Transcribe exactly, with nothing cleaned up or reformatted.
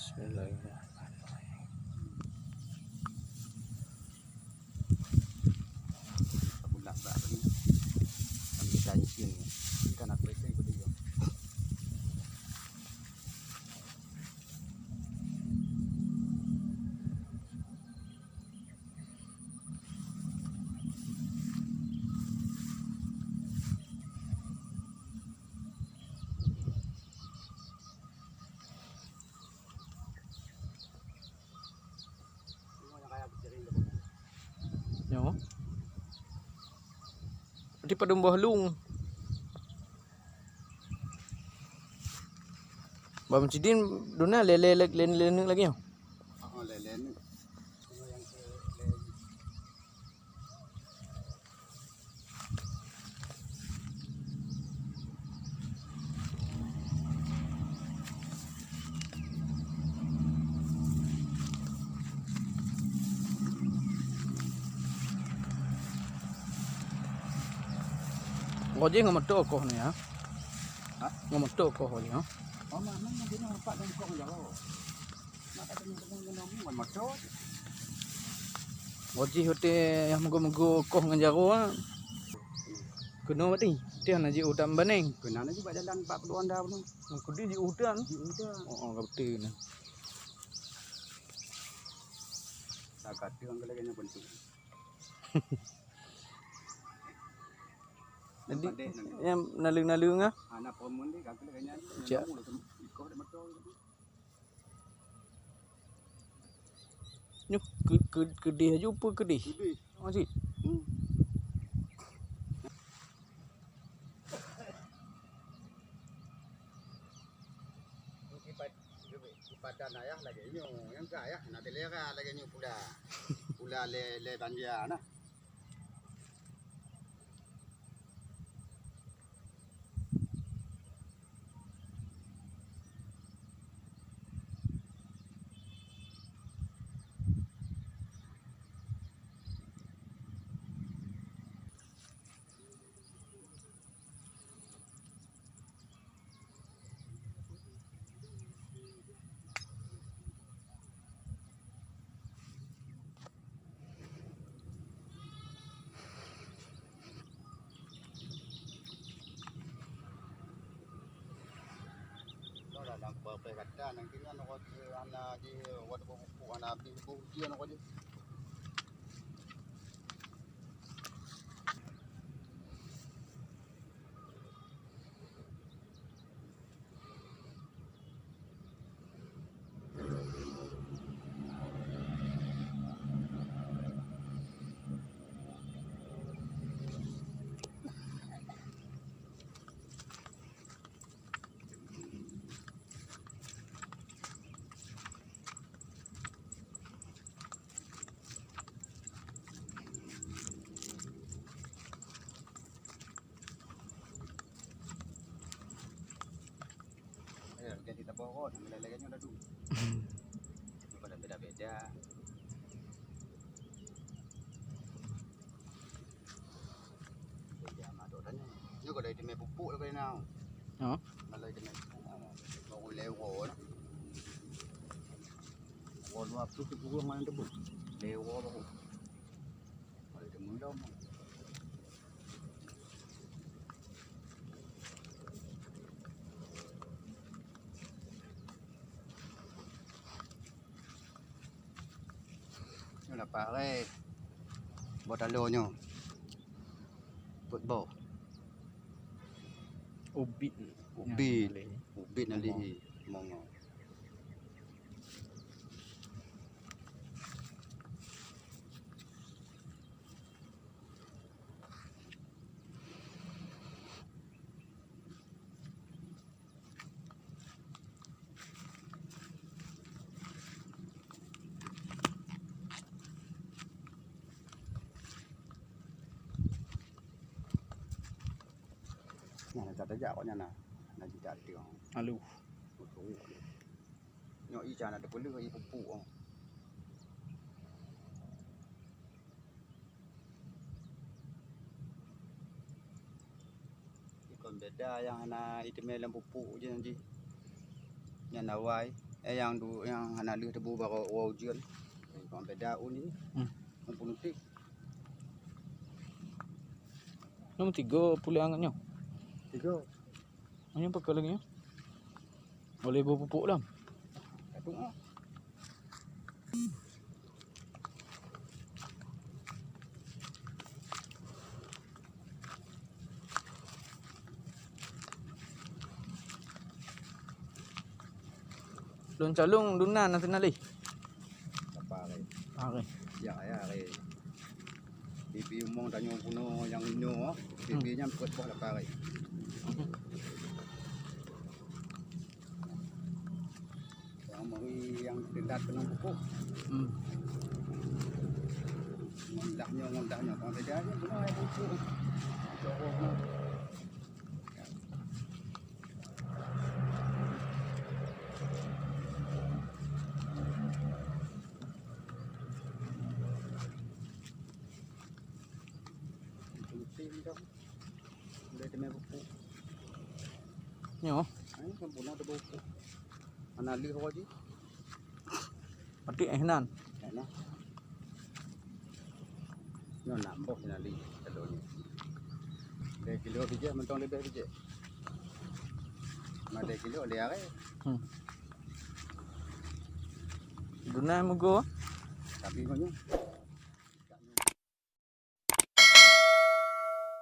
Bismillahirrahmanirrahim. Bulak bak ni. Kami ikan isin ni. Ikan apa itu ikut dia. Nyoe. Di padum boh lung. Bang Cidin duna lé-lé lé-lé lagi nyoe. Oh, lé-lé ni. Ngoh jih ngon moto koh ni, ya? Hah? Ngon moto koh ni, ya? Oh, mak, mak, mak, dia nampak dalam koh jawa. Mak kata ni, teman, teman, teman, moto. Ngoh jih watèe nyang meugo-meugo koh ngon jaroe, ah. Keunoe berarti, teuh na jiôh u Taman Baneng. Keunoe na jiôh bak jalan bak Kedua Anda tu. Kudi jiôh u tan. Jiôh u tan. Oh, oh, ka beutôi na. Ka teuh lagèe nyan bentuk. Jadi, padé nyan. Nyang naleueng-naleueng ah. Anak perumahan deh, ka lagèe nyan. Cak. Nyoe keu-, keu-, keudeh aju peue keudeh? Keudeh. Oh, cit. Hmm. Di padan ayah lagèe nyoe, nyang ka ayah na dilera lagèe nyoe pula. Pula lé, lé bandia nah. Dah lam peureulèe gata nang keunan rot hana jih, rot bubuk hana habéh bubuk ujian rot jih. Eh, jadi tabah rot, lagèe-lagèe nyoe dah tu. Pada beda-beda. Beda mak dok tanya. Nyoe kalau itemè pupuk lagèe nyoe. Ha? Kalau itemè pupuk, oh, baru lewo lah. Wo dua puluh tu kurang mana tu, Bu? Lewo baru. Kalau itemè dong. Nyoe lapak rhei. Boh taloe nyoe. Peuet boh. Ubit. Ubit. Ubit na lé. Mongo. Nyan ka tajak awak nyan na. Na jijak tiong. Aluh. Beutôi. Nyoe ié na teupeuleuh ié pupuk. Kon beda nyang hana itamé lam pupuk je jih. Nyan awai. Eh, nyang du-, nyang hana lheueh teubô barô uroe ujeuen. Eh, kon beda u ni. Hmm. Mupeuneutik. Nyoe tiga puléh angat nyoe. Tiga. Nyoe pakon lagèe nyoe. Boleh beu pupuk lam. Satu ah. Lôn calông lôn na na teunaléh. Lapar, eh. Lapar, eh. Ya, ya, eh. Pipi umong tanyoe bunoe nyang inoe, pipi Hmm. nyan peuet boh lapar, eh. Nyang meuri nyang teulat keunong pukuk. Hmm. Ngon dah nyoe, ngon dah nyoe, kon saja nyoe, bunoe hai pukuk. Jauh nyoe. Nyoe. Ai, sempurna teuboh pupuk. Hana lheueh awak jih. Patik eh nan. Hana. Nyoe nam boh hana lheueh telur ni. Dua kilo bijèh, mantong leubeh bijèh. Ma dua kilo lheueh aré. Hmm. Dunai mugo. Tapi kok nyoe.